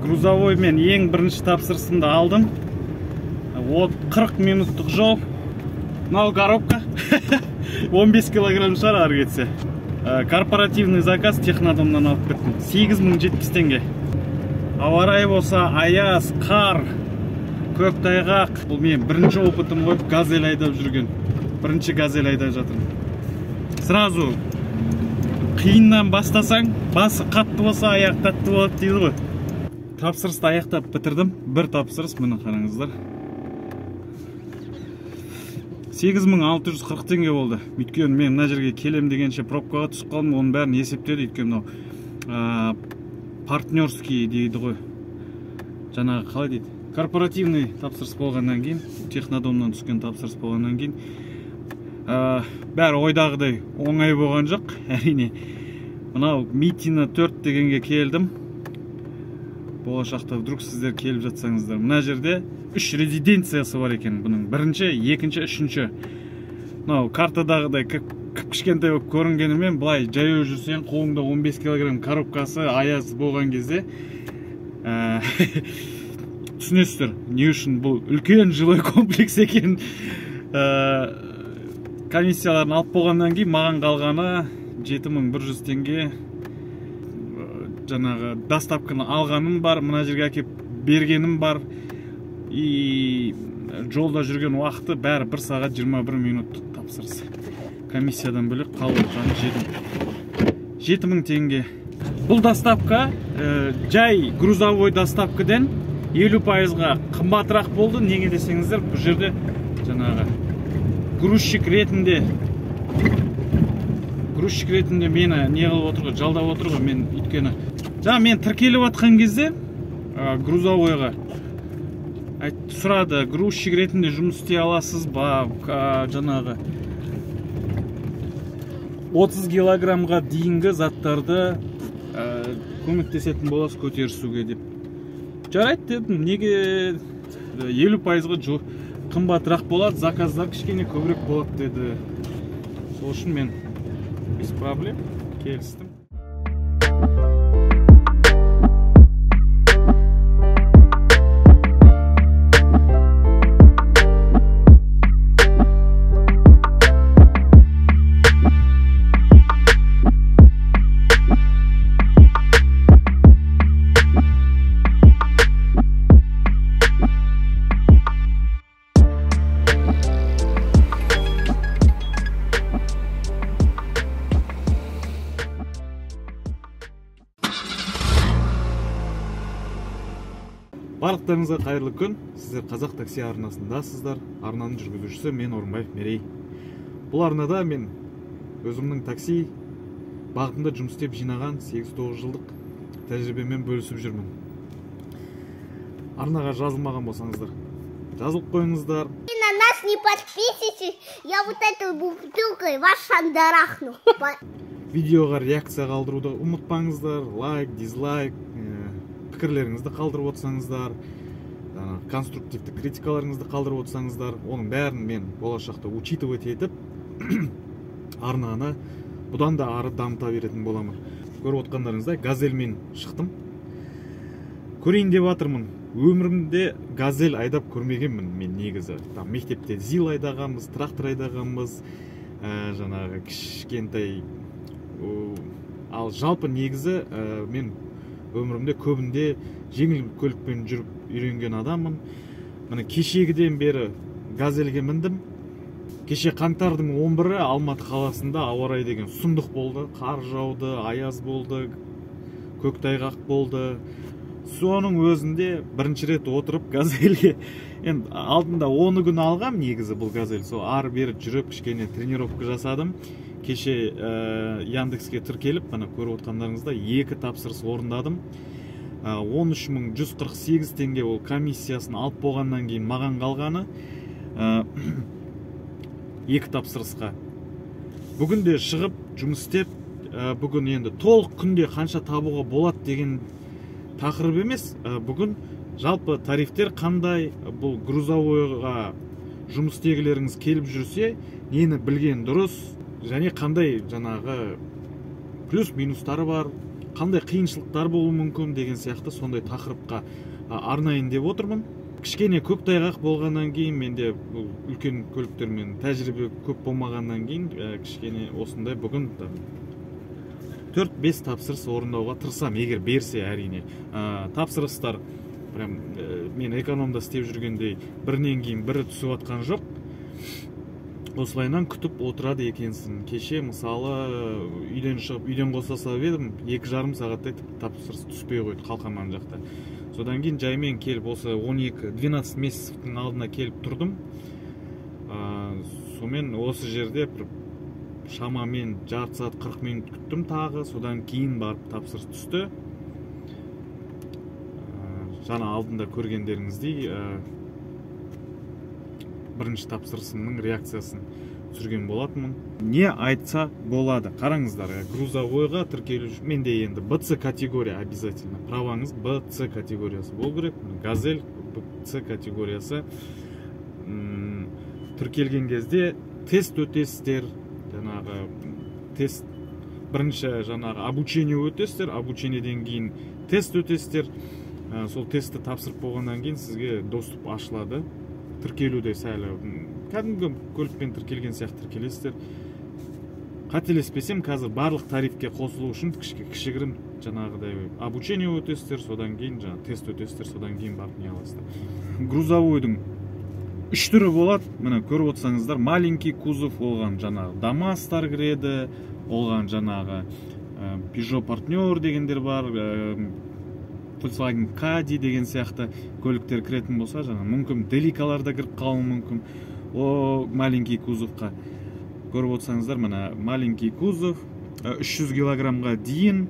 Грузовой мен ең бірінші тапсырысымды алдым. От 40 минуттық жол. Мынау коробка 15 килограмм шығар ары кетсе. Корпоративный заказ Технодомнан алып кеттім. 8070 теңге. Ауа райы болса аяз, қар, көктайғақ. Бұл менің бірінші опытым ғой, газель айдап жүрген. Бірінші газель айдап жатырмын. Сразу қиыннан бастасаң, басы қатты болса, аяқ тәтті болады дейді ғой. Тапсырысты аяқтап бітірдім. Бір тапсырыс, міне қараңыздар. 8640 теңге болды. Өйткені мен мына жерге келем дегенше пробкаға түсіп қалдым. Оның бәрін есептеді. Өйткені мынау партнерский дейді ғой. Жаңағы қалай дейді? Корпоративный тапсырыс болғаннан кейін, Технодомнан түскен тапсырыс болғаннан кейін бәрі ойдағыдай оңай болған жоқ. Әрине, мынау Митина 4 дегенге келдім. Болашақта вдруг сіздер келіп жатсаңыздар, мына жерде 3 резиденциясы бар екен бұның. Бірінші, екінші, үшінші. Мынау картадағыдай кіп-кішкентай болып көрінгенімен, былай жаяу жүрсең, қолыңда 15 килограмм коробкасы аяз болған кезде түсінесіздер, не үшін бұл үлкен жилой комплекс екен. Комиссияларын алып болғаннан кейін маған қалғаны 7100 теңге. Жаңағы доставканы алғаным бар, мына жерге әкеп бергенім бар. И жолда жүрген уақыты бәрі 1 сағат 21 минут тапсырыс. Комиссиядан бөлек қалып отырғаны 7000 теңге. Бұл доставка жай грузовой доставкадан 50%-ға қымбатырақ болды. Неге десеңіздер, бұл жерде жаңағы грузчик ретінде мені не қылып отыр ғой, жалдап отыр ғой. Мен өйткені жаңа мен тіркеліп атқан кезде грузовойға сұрады, грузчик ретінде жұмыс істей аласыз ба, жаңағы 30 килограммға дейінгі заттарды көмектесетін боласыз көтерісуге деп. Жарайды дедім, неге 50%-ға қымбатырақ болады, заказдар кішкене көбірек болады деді. Сол үшін мен без проблем келістім. Барлықтарыңызға қайырлы күн. Сіздер Қазақ такси арнасындасыздар. Арнаның жүргізушісі мен Орынбаев Мерей. Бұл арнада мен өзімнің такси бағытында жұмыс істеп жинаған 8-9 жылдық тәжірибемен бөлісіп жүрмін. Арнаға жазылмаған болсаңыздар, жазылып қойыңыздар. Вы на нас не подписывайтесь, я вот этой бутылкой вас шандарахну. Видеоға реакция қалдыруды ұмытпаңыздар, лайк, дизлайк, пікірлеріңізді қалдырып отырсаңыздар, конструктивті критикаларыңызды қалдырып отырсаңыздар, оның бәрін мен болашақта учитывать етіп, арнаны бұдан да ары дамыта беретін боламын. Көріп отқандарыңыздай, газельмен шықтым. Көрейін деп жатырмын. Өмірімде газель айдап көрмегенмін мен негізі. Там мектепте ЗИЛ айдағанбыз, трактор айдағанбыз, жаңағы кішкентай. Ал жалпы негізі мен өмірімде көбінде жеңіл көлікпен жүріп үйренген адаммын. Міне кешегіден бері газельге міндім. Кеше қаңтардың 11-і Алматы қаласында ауа райы деген сұмдық болды. Қар жауды, аяз болды, көктайғақ болды. Соның өзінде бірінші рет отырып газельге, енді алдында 10 күн алғам негізі бұл газель. Сол ары бері жүріп кішкене тренировка жасадым. Кеше Яндекске тіркеліп, мына көріп отқандарыңызда 2 тапсырыс орындадым. 13148 теңге ол комиссиясын алып болғаннан кейін маған қалғаны 2 тапсырысқа. Бүгін де шығып жұмыс істеп, бүгін енді толық күнде қанша табуға болады деген тақырып емес, бүгін жалпы тарифтер қандай, бұл грузовойға жұмыс істегілеріңіз келіп жүрсе, нені білген дұрыс, және қандай жаңағы плюс минустары бар, Қандай қиыншылықтар болуы мүмкін деген сияқты сондай тақырыпқа арнайын деп отырмын. Кішкене көктайғақ болғаннан кейін менде бұл үлкен көліктермен тәжірибе көп болмағаннан кейін кішкене осындай бүгін 4-5 тапсырыс орындауға тырысамын, егер берсе әрине. Тапсырыстар прям мен экономда істеп жүргендей бірінен кейін бірі түсіп жатқан жоқ. Осылайынан күтіп отырады екенсің. Кеше мысалы үйден шығып, үйден қоса салып едім, 2,5 сағаттай тапсырыс түспей қойды Қалқаман жақта. Содан кейін жаймен келіп осы 12 месяцевтің алдына келіп тұрдым. Сонымен осы жерде бір шамамен жарты сағат 40 минут күттім тағы. Содан кейін барып тапсырыс түсті. Жаңа алдында көргендеріңіздей бірінші тапсырысымның реакциясын түсірген болатынмын. Не айтса болады? Қараңыздар, грузовойға тіркелу менде енді БЦ категория обязательно. Праваңыз БЦ категориясы болу керек. Газель БЦ категориясы. Тіркелген кезде тест өтесіздер. Жаңағы тест бірінші жаңағы обучение өтесіздер, обучениеден кейін тест өтесіздер. Сол тестті тапсырып болғаннан кейін сізге доступ ашылады. Тіркелуде сәл кәдімгі көлікпен тіркелген сияқты тіркелесіздер. Қателеспесем, қазір барлық тарифке қосылу үшін кішігірім жаңағыдай обучение өтесіздер, содан кейін жаңа тест өтесіздер, содан кейін барып не аласыздар. Грузовойдың үш түрі болады. Міне көріп отырсаңыздар, маленький кузов, оған жаңағы Дамастар кіреді, оған жаңағы Peugeot Partner дегендер бар, Volkswagen Caddy деген сияқты көліктер кіретін болса, жаңа мүмкін Деликалар да кіріп қалуы мүмкін. О маленький кузовқа көріп отырсаңыздар, мына маленький кузов 300 килограммға дейін,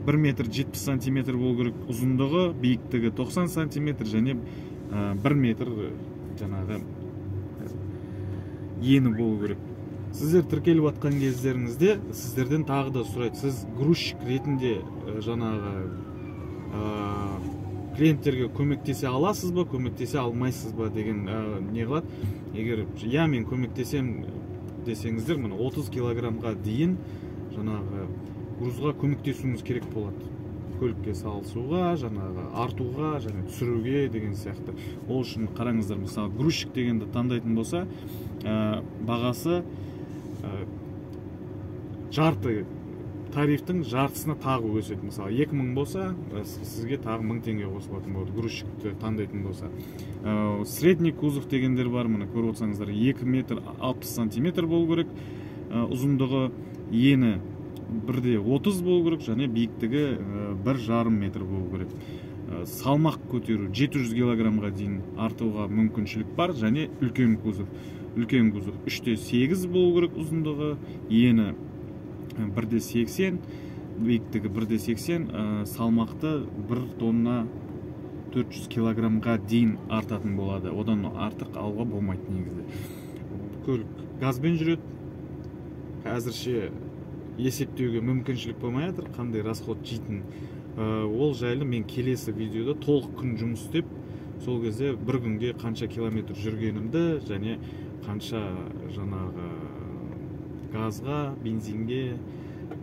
1 метр 70 сантиметр болу керек ұзындығы, биіктігі 90 сантиметр және 1 метр жаңағы ені болу керек. Сіздер тіркеліп жатқан кездеріңізде сіздерден тағы да сұрайды, сіз грузчик ретінде жаңағы клиенттерге көмектесе аласыз ба, көмектесе алмайсыз ба деген не қылады. Егер я мен көмектесем десеңіздер, мына 30 килограммға дейін жаңағы грузға көмектесуіңіз керек болады. Көлікке салысуға, жаңағы артуға, және түсіруге деген сияқты. Ол үшін қараңыздар, мысалы грузчик дегенді таңдайтын болса, бағасы жарты тарифтің жартысына тағы өседі. Мысалы 2000 болса, сізге тағы 1000 теңге қосылатын болады, грузчикті таңдайтын болса. Средний кузов дегендер бар, міне көріп отырсаңыздар, 2 метр 60 сантиметр болу керек, ұзындығы, ені 1,30 болу керек және биіктігі 1,5 метр болу керек. Салмақ көтеру 700 килограммға дейін артуға мүмкіншілік бар және үлкен кузов. Үлкен кузов 3,8 болу керек ұзындығы, ені 1,80, биіктігі 1,80, салмақты 1 тонна 400 килограммға дейін артатын болады. Одан артық алуға болмайды негізі. Көлік газбен жүреді. Әзірше есептеуге мүмкіншілік болмай жатыр, қандай расход жейтін. Ол жайлы мен келесі видеода толық күн жұмыс істеп, сол кезде бір күнге қанша километр жүргенімді және қанша жаңағы газға, бензинге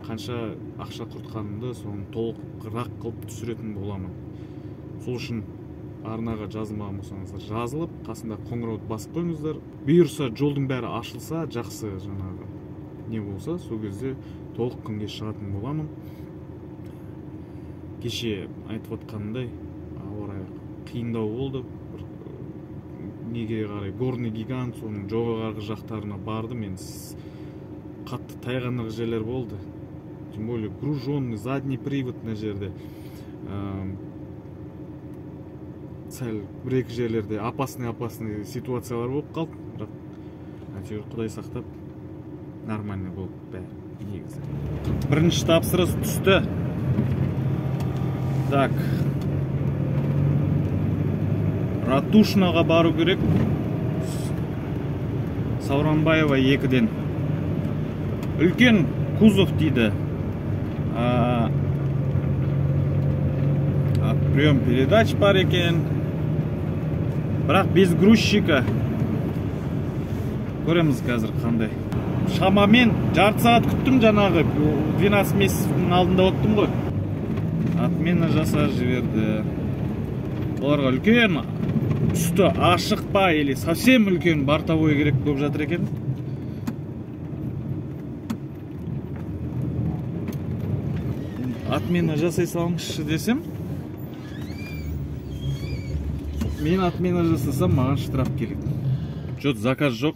қанша ақша құртқанымды соны толығырақ қылып түсіретін боламын. Сол үшін арнаға жазылмаған болсаңыздар жазылып, қасында қоңырауды басып қойыңыздар. Бұйырса жолдың бәрі ашылса, жақсы жаңағы не болса, сол кезде толық күнге шығатын боламын. Кеше айтып отқанымдай, ауа райы қиындау болды. Бір неге қарай горный гигант, соның жоғарғы жақтарына бардым. Мен қатты тайғанақ жерлер болды. Тем более груженный, задний привод мына жерде. Сәл бір-екі жерлерде опасный ситуациялар болып қалды. Бірақ әйтеуір Құдай сақтап нормальный болды бәрі негізі. Бірінші тапсырыс түсті. Так. Ратушнаға бару керек. Сауранбаева 2-ден. Үлкен кузов дейді. Прием передач бар екен. Бірақ без грузчика. Көреміз қазір қандай. Шамамен жарты сағат күттім жаңағы 12 месяцтің алдында оттым ғой. Отмена жасап жіберді. Оларға үлкен үсті ашық па или совсем үлкен бортовой керек болып жатыр екен. Отмена жасай салыңызшы десем, мен отмена жасасам маған штраф келеді. Жоқ, заказ жоқ.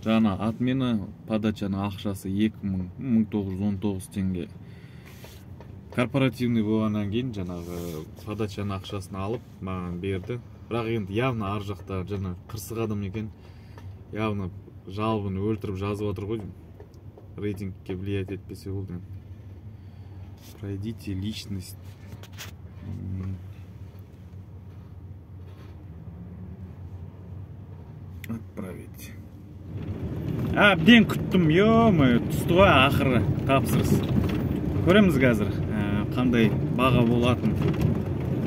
Жаңа отмена подачаның ақшасы 2919 теңге. Корпоративный болғаннан кейін жаңағы подачаның ақшасын алып маған берді. Бірақ енді явно ар жақта жаңа қырсық адам екен. Явно жалобыны өлтіріп жазып отыр ғой. Рейтингке влиять етпесе болды. Пройдите личность. Отправить. Әбден күттім, ё-моё, түсті ғой ақыры тапсырыс. Көреміз қазір қандай баға болатын.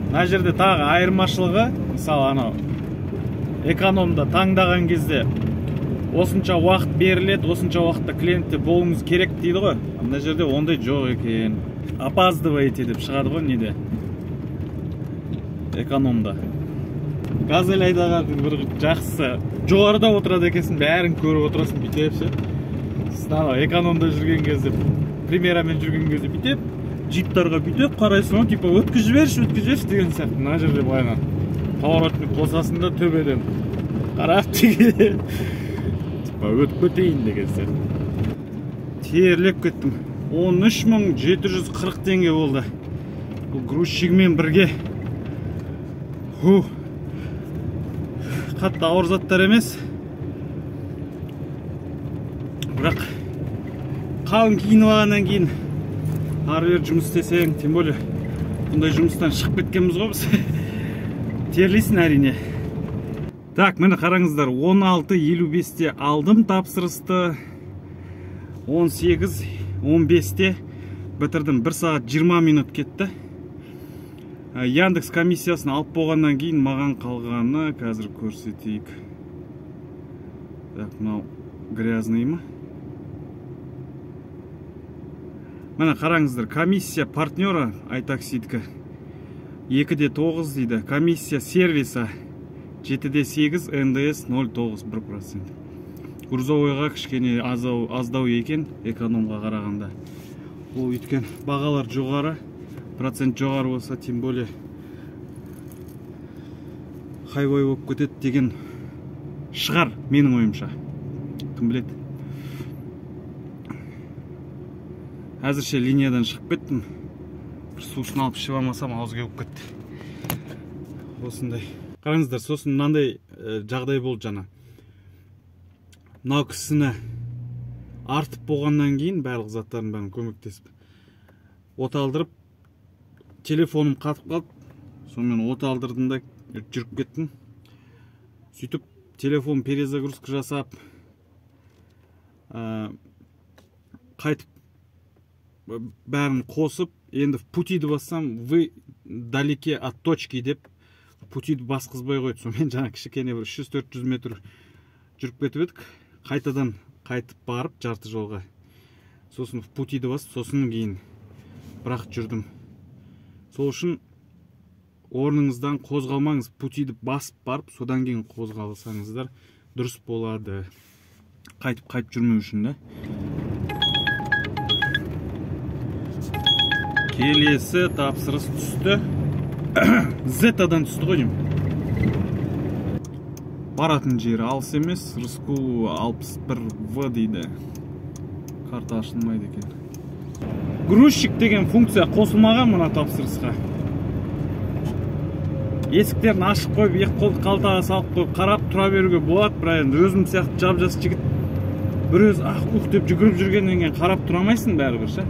Мына жерде тағы айырмашылығы, мысалы анау экономда таңдаған кезде осынша уақыт беріледі, осынша уақытта клиентте болуыңыз керек дейді ғой. Мына жерде ондай жоқ екен. Опаздываете деп шығады ғой неде? Экономда. Газель айдағанның бір жақсысы, жоғарыда отырады екенсің, бәрін көріп отырасың бүйтіп ше. Сосын анау экономда жүрген кезде, примерамен жүрген кезде бүйтіп джиптарға бүйтіп қарайсың ғой, типа өткізіп жіберші, өткізіп жіберші деген сияқты. Мына жерде былайынан поворотник қосасың да төбеден қарап типа өтіп кетейін деген сияқты. Терлеп кеттім. 13740 теңге болды. Бұл грузчигімен бірге. Қатты ауыр заттар емес. Бірақ қалың киініп алғаннан кейін ары бері жұмыс істесең, тем более бұндай жұмыстан шығып кеткенбіз ғой біз. Терлейсің әрине. Так, міне қараңыздар, 16:55-те алдым тапсырысты. 18:15-те бітірдім. 1 сағат 20 минут кетті. Яндекс комиссиясын алып болғаннан кейін маған қалғаны қазір көрсетейік. Так, мынау грязный ма? Міне қараңыздар, комиссия партнера iTaxi-дікі 2,9 дейді. Комиссия сервиса 7,8, НДС 0,9 1%. Грузовойға кішкене аздау екен экономға қарағанда. Ол өйткені бағалар жоғары, процент жоғары болса, тем более хайвай болып кетеді деген шығар менің ойымша. Кім біледі. Әзірше линиядан шығып кеттім. Бір сусын алып ішіп алмасам ауыз кеуіп кетті. Осындай. Қараңыздар, сосын мынандай жағдай болды жаңа. Мынау кісіні артып болғаннан кейін барлық заттарын бәрін көмектесіп от алдырып, телефоным қатып қалды. Сонымен от алдырдым да жүріп кеттім. Сөйтіп телефон перезагрузка жасап, қайтып бәрін қосып, енді в путиді бассам, вы далеке от точки деп путиді басқызбай қойды. Сонымен жаңа кішкене бір 300-400 метр жүріп кетіп едік. Қайтадан қайтып барып жарты жолға, сосын в путиді басып, сосын кейін бірақ жүрдім. Сол үшін орныңыздан қозғалмаңыз, путиді басып барып, содан кейін қозғалсаңыздар дұрыс болады. Қайтып жүрмеу үшін да. Келесі тапсырыс түсті. Зетадан түсті ғой деймін. Баратын жері алыс емес, Рыскулова 61В дейді. Карта ашылмайды екен. Грузчик деген функция қосылмаған мына тапсырысқа. Есіктерін ашып қойып, екі қолды қалтаға салып қойып, қарап тұра беруге болады, бірақ енді өзім сияқты жап-жас жігіт бір өзі ах ух деп жүгіріп жүргеннен кейін қарап тұра алмайсың бәрібір ше.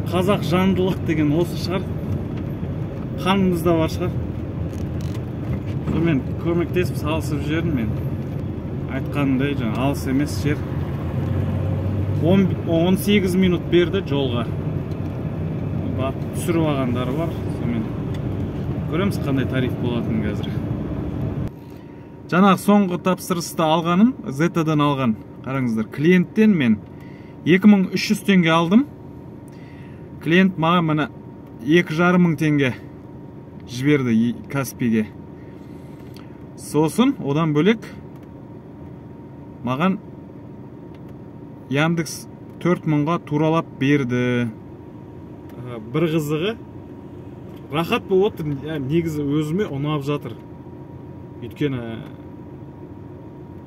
Қазақ жандылық деген осы шығар. Қанымызда бар шығар. Сонымен көмектесіп салысып жібердім мен. Айтқанымдай жаңа алыс емес жер. 18 минут берді жолға. Барып түсіріп алғандары бар. Сонымен көреміз қандай тариф болатынын қазір. Жаңағы соңғы тапсырысты алғаным, Зетадан алған. Қараңыздар, клиенттен мен 2300 теңге алдым. Клиент маған міне 2,5 мың теңге жіберді Каспиге. Сосын одан бөлек маған Яндекс 4 мыңға туралап берді. Бір қызығы, рахат болып отыр. Негізі өзіме ұнап жатыр, өйткені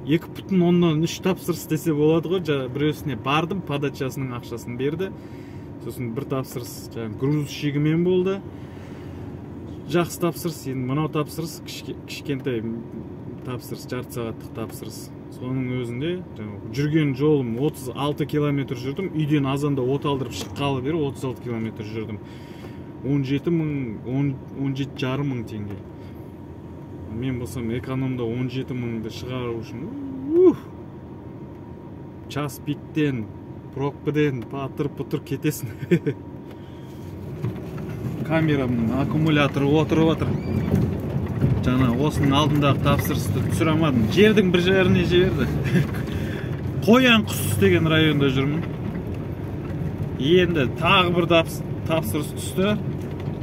2,3 тапсырыс десе болады ғой. Жаңа біреусіне бардым, подачасының ақшасын берді. Сосын бір тапсырыс жаңағы грузчигімен болды, жақсы тапсырыс. Енді мынау тапсырыс кішкентай тапсырыс, жарты сағаттық тапсырыс. Соның өзінде жаңағы жүрген жолым 36 километр жүрдім. Үйден азанда от алдырып шыққалы бері 36 километр жүрдім. 17 мың, 17,5 мың теңге. Мен болсам экономда 17 мыңды шығару үшін ух, час пиктен, пробкадан патыр пұтыр кетесің. Камерамның аккумуляторы отырып жатыр. Жаңа осының алдындағы тапсырысты түсіре алмадым, жердің бір жеріне жіберді. Қоян құс деген районда жүрмін. Енді тағы бір тапсырыс түсті.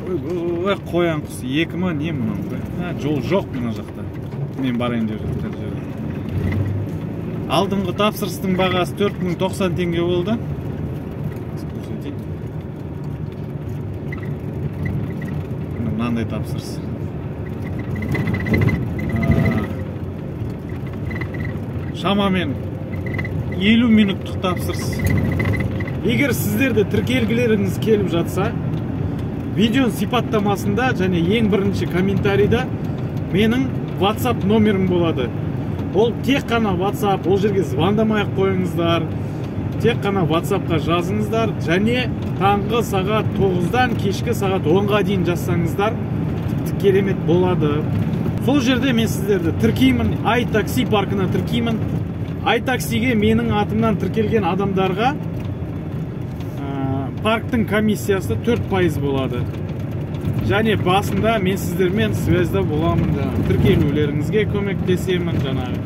Ой, қоян құс екі ма, не мынау? Жол жоқ мына жақта, мен барайын деп жатқан жерде. Алдыңғы тапсырыстың бағасы 4090 теңге болды. Көрсетейін. Міне, мынандай тапсырыс. Шамамен 50 минуттық тапсырыс. Егер сіздерде тіркелгілеріңіз келіп жатса, видеоның сипаттамасында және ең бірінші комментарийда менің WhatsApp номерім болады. Ол тек қана WhatsApp, ол жерге звондамай ақ қойыңыздар. Тек қана WhatsAppқа жазыңыздар және таңғы сағат 9-дан кешкі сағат 10-ға дейін жазсаңыздар, тіпті керемет болады. Сол жерде мен сіздерді тіркеймін, Ай такси паркына тіркеймін. Ай таксиге менің атымнан тіркелген адамдарға парктың комиссиясы 4% болады. Және басында мен сіздермен связьда боламын, жаңағы тіркелулеріңізге көмектесемін. Жаңағы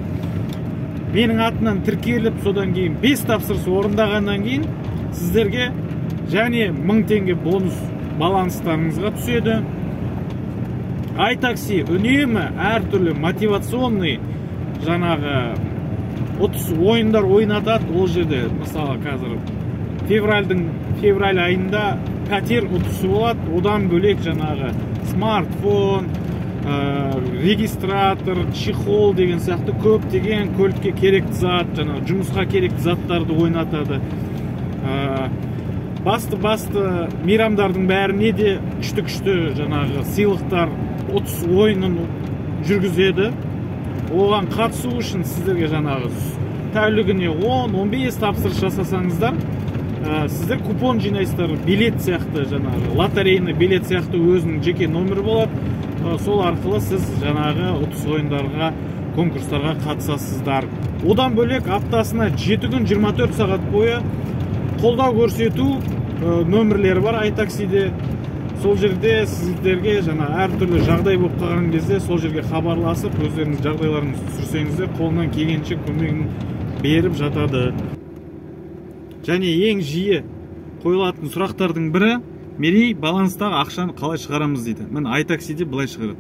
менің атымнан тіркеліп, содан кейін 5 тапсырыс орындағаннан кейін сіздерге және 1000 теңге бонус баланстарыңызға түседі. Ай такси үнемі әртүрлі мотивационный жаңағы ұтыс ойындар ойнатады. Ол жерде, мысалы, қазір февраль айында пәтер ұтысы болады. Одан бөлек жаңағы смартфон, регистратор, чехол деген сияқты көптеген көлікке керекті зат, жаңағы жұмысқа керекті заттарды ойнатады. Басты басты мейрамдардың бәріне де күшті күшті жаңағы сыйлықтар, ұтыс ойынын жүргізеді. Оған қатысу үшін сіздерге жаңағы тәулігіне 10-15 тапсырыс жасасаңыздар, сіздер купон жинайсыздар, билет сияқты, жаңағы лотерейный билет сияқты өзінің жеке номері болады. Сол арқылы сіз жаңағы ұтыс ойындарға, конкурстарға қатысасыздар. Одан бөлек аптасына 7 күн 24 сағат бойы қолдау көрсету нөмірлері бар Айтаксиде. Сол жерде сіздерге жаңа әртүрлі жағдай болып қалған кезде сол жерге хабарласып, өздеріңіз жағдайларыңызды түсірсеңіздер, қолынан келгенше көмегін беріп жатады. Және ең жиі қойылатын сұрақтардың бірі: «Мерей, баланстағы ақшаны қалай шығарамыз?» – дейді. Міне, Айтаксиде былай шығарады.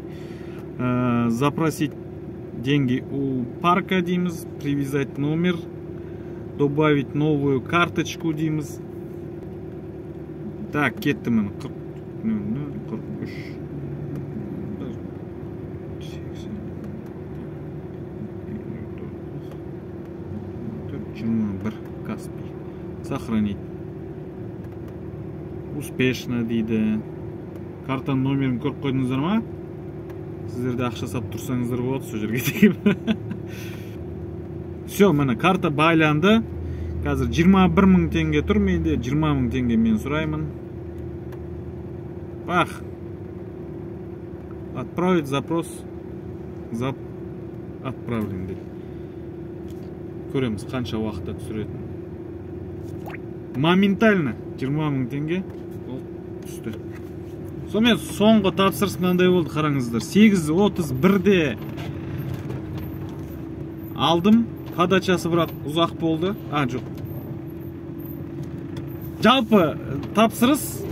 Запросить деньги у парка дейміз, привязать номер, добавить новую карточку дейміз. Так, кетті, міне, 40 00 43 80 59 4 21, Каспи, сохранить. Успешно дейді. Картаның номерін көріп қойдыңыздар ма? Сіздер де ақша салып тұрсаңыздар болады сол жерге деген. Все, міне, карта байланды. Қазір 21 мың теңге тұр менде. 20 мың теңге мен сұраймын. Бах, отправить запрос. Отправлен дейді. Көреміз қанша уақытта түсіретін. Моментально 20 мың теңге ол түсті. Сонымен, соңғы тапсырыс мынандай болды, қараңыздар. 8:31-де алдым. Подачасы бірақ ұзақ болды. А, жоқ, жалпы тапсырыс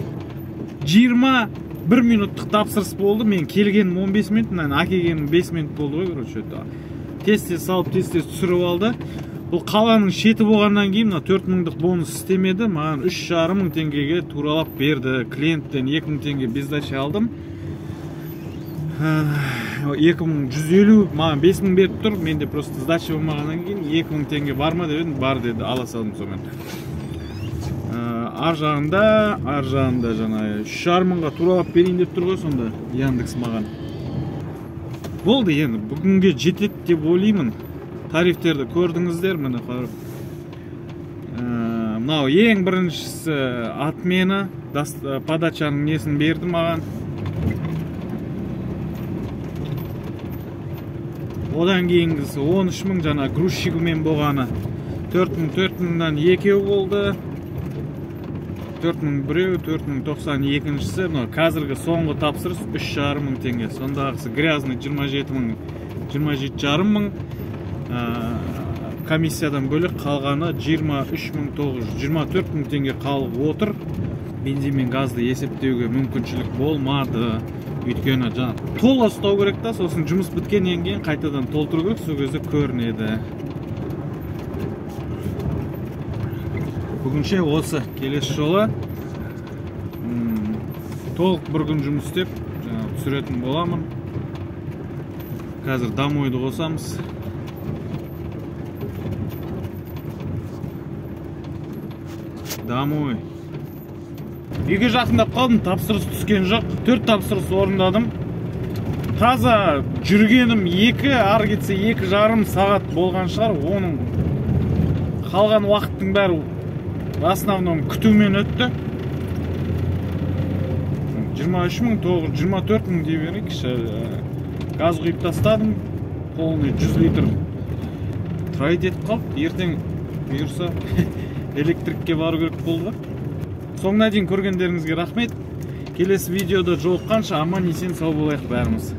21 минуттық тапсырыс болды. Мен келгенім 15 минут, мынаны әкелгенім 5 минут болды ғой, короче. Тез-тез салып, тез-тез түсіріп алды. Бұл қаланың шеті болғаннан кейін мына 4000-дық бонус істемеді. Маған 3500 теңгеге туралап берді. Клиенттен 2000 теңге без сдачи алдым. 2150 маған 5000 беріп тұр. Менде просто сдача болмағаннан кейін 2000 теңге бар ма деп едім, бар деді, ала салдым сонымен. Ар жағында жаңа 3500-ға туралап берейін деп тұр ғой сонда Яндекс маған. Болды енді, бүгінге жетеді деп ойлаймын. Тарифтерді көрдіңіздер, міне қарап. Мынау ең біріншісі отмена, подачаның несін берді маған. Одан кейінгісі 13000 жаңа грузчигімен болғаны. 4000, 4000-нан екеу болды. 4000 біреу, 4092-шісі. Мынау қазіргі соңғы тапсырыс 3500 теңге. Сондағысы грязный 27000, 27500. Комиссиядан бөлек қалғаны 23900, 24000 теңге қалып отыр. Бензин мен газды есептеуге мүмкіншілік болмады. Өйткені жаңа тола ұстау керек та, сосын жұмыс біткеннен кейін қайтадан толтыру керек, сол кезде көрінеді. Бүгінше осы, келесі жолы толық бір күн жұмыс істеп, жаңа түсіретін боламын. Қазір домойды қосамыз. Домой. Үйге жақындап қалдым, тапсырыс түскен жоқ. 4 тапсырыс орындадым. Таза жүргенім 2, ары кетсе 2,5 сағат болған шығар. Оның қалған уақыттың бәрі в основном күтумен өтті. 23900, 24000 дей берейікші. Газ құйып тастадым. Полный 100 литр трайт етіп қалды. Ертең бұйырса электрикке бару керек болды. Соңына дейін көргендеріңізге рахмет. Келесі видеода жолыққанша аман есен сау болайық бәріміз.